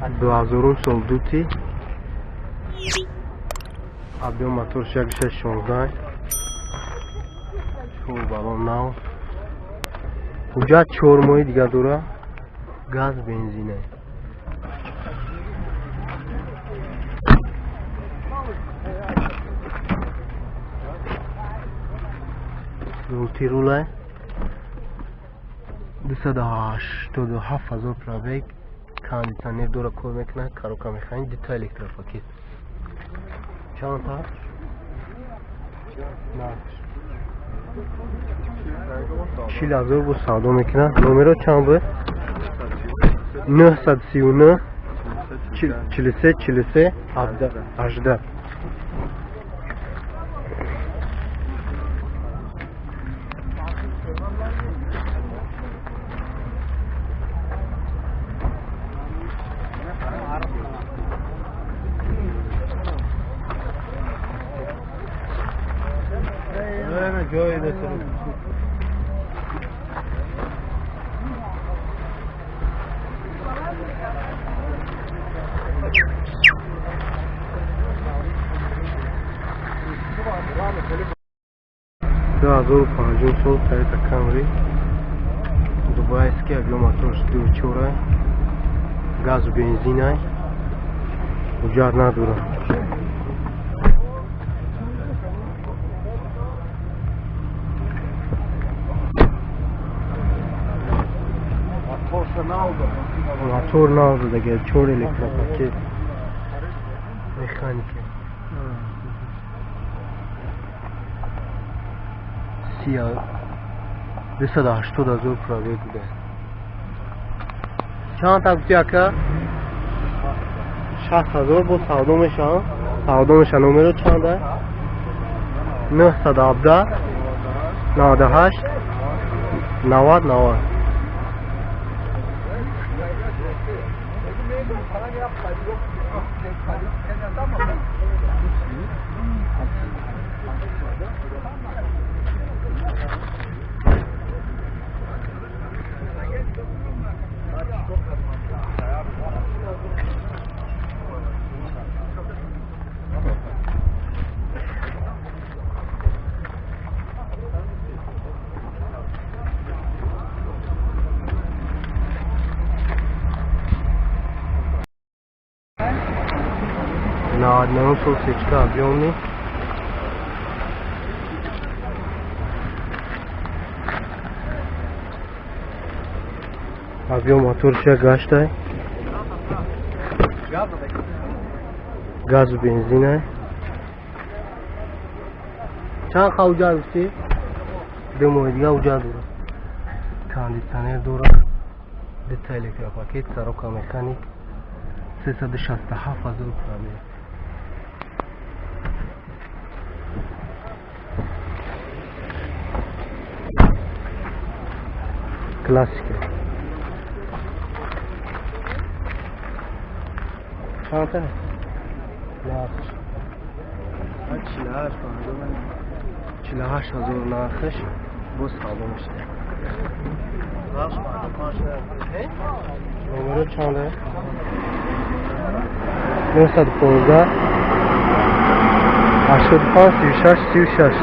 2000 сол дути. Объем моторш 1.16. Чор баллон нав. Ҳуҷҷат 4 моҳи дига дора. Газ бензине. Мултирулай. 287 ҳазор пробег. Кондитсионер дора кор мекунад, коробка механик, дута электропакет. Чанд та? Нархш 40 ҳазор бо савдо мекунад. Номеро чанд буд? 939 43 43 18. Ду ҳазору панҷум сол Toyota Camry дубайский, объем моторш 2.4, газу бензинай, ҳуҷҷат надорад. Мотор нав дага, 4 электропакет, механика. 280 ҳазор пробег буда. Чанд та гуфти ака? 60 ҳазор бо савдо мешавад. Савдо мешавад. Номеро чанда? 917 98 90 90. 99 сол сечка объемный. Объем моторша гаштай. Газу бензинай. Чанд ҳуҷҷат гуфтӣ? 2 моҳи дига ҳуҷҷат дорад. Кондитсионер дорад. Дута электропакет, коробка механик. 367 ҳазор пробег. Классика. Чанд та? Нархш 48 ҳазор нархш боз савдо мешавад. Номеро чанд? 915 85 36 36.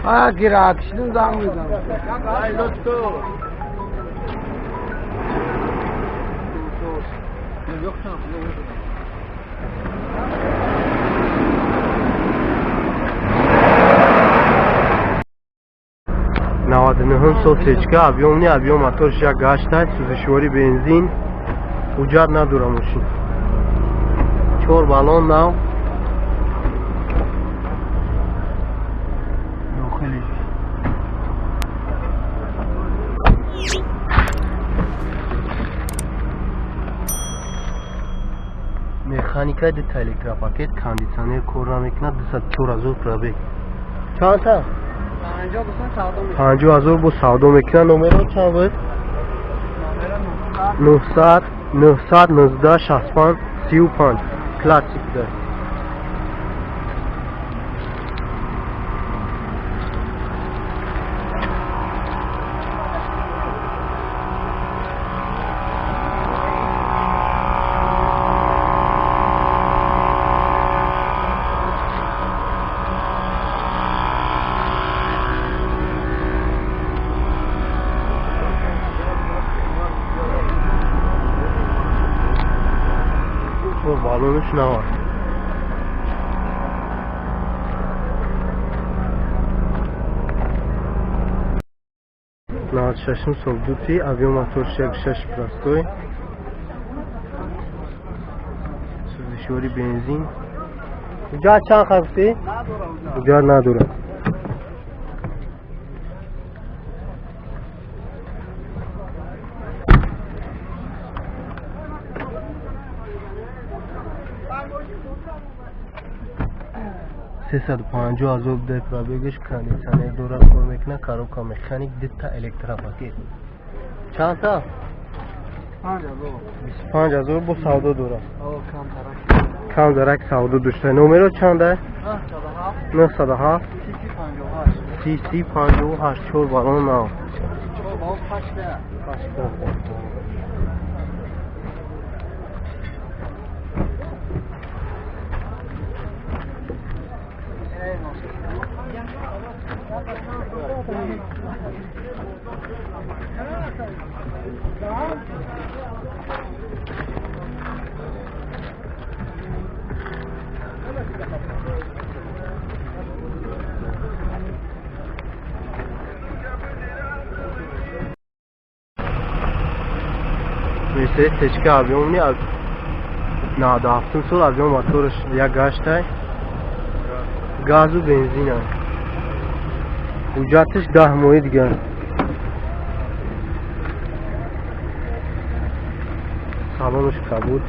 А, гирак, шидим занг мезанам. Ай, лотко. 99 сол сечка, объемни, объем моторш як гаштай, сӯзишворӣ бензин, ҳуҷҷат надора мошин. 4 баллон нав. Дохилиш. Механика, дута электропакет, кондитсионер кор намекунад, 204 ҳазор пробег. Чанд та? 50 ҳазор бо савдо мекунад. Номеро чанд буд? 900 919 65 35. Классик буда. Баллонаш нав аст. 96 сол дути, объем моторш 1.6 простой. Сӯзишворӣ бензин. Ҳуҷҷат чанд гуфтӣ? Ҳуҷҷат надорад. 350 000 дар пробегаш, кондитсионер дорад, кор мекунад, коробка механик, дита электропакет. Чандта? 25 000 бо савдо дорад. Кам дарак савдо дошта. Номеро чанда? 907 30 58. Чор баллон нав. Мерседес течка объёмный, 97 сол, объём мотораш як гаштай, газу бензина. Ҳуҷҷаташ 10 моҳи дигар. Салонаш кабуд.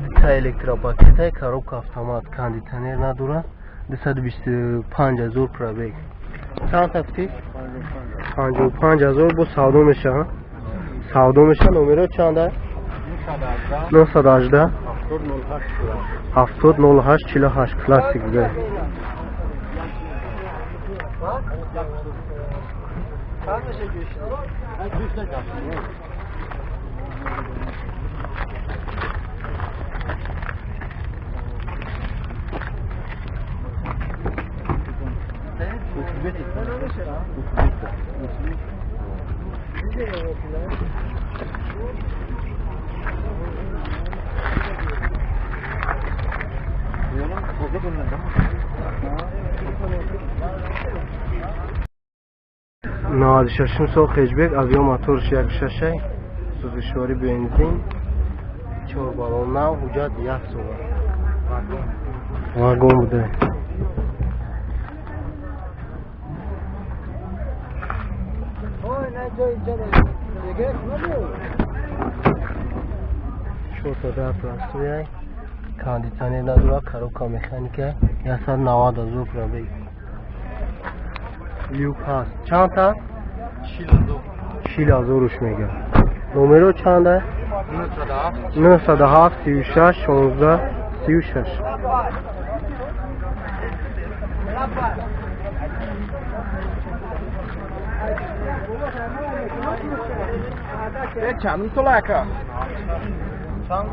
Дита электропакетай, коробка автомат, кондитсионер надорад. 225 000 пробег. Чанд гуфтӣ? 55 000 бо савдо мешава. Савдо меша. Номеро чанда? 918 70 08 48. Классик буда. 96-ум сол хэтчбек, объём моторш 1.6, сӯзишворӣ бензин, чор баллон нав, ҳуҷҷат як сола. Вагон буда. Чорта дар простой, кондитсионер надорад, коробка механика, 190 000 пробег. Люк ҳаст. Чандта? 40 000-уш мега. Номеро чанда? 907 36 16 36. Чанд сола, ака? Чанд?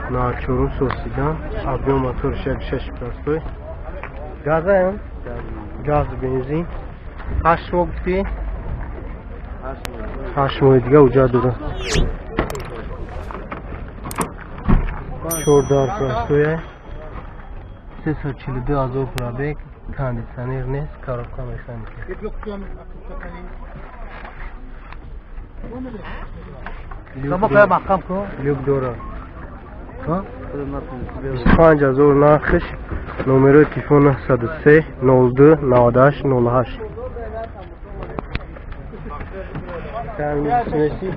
94-ум сол седан, объём моторш 1.6 простой. Газаем? Газ, бензин. 8 моҳ гуфтӣ? 8 моҳи дига ҳуҷҷат дорад. Чор дар простой, 342 000 пробег, кондитсионер нест, коробка механика. Люк дорад. 25 000 нархш. Номерои телефон 903 02 98 08. Меси.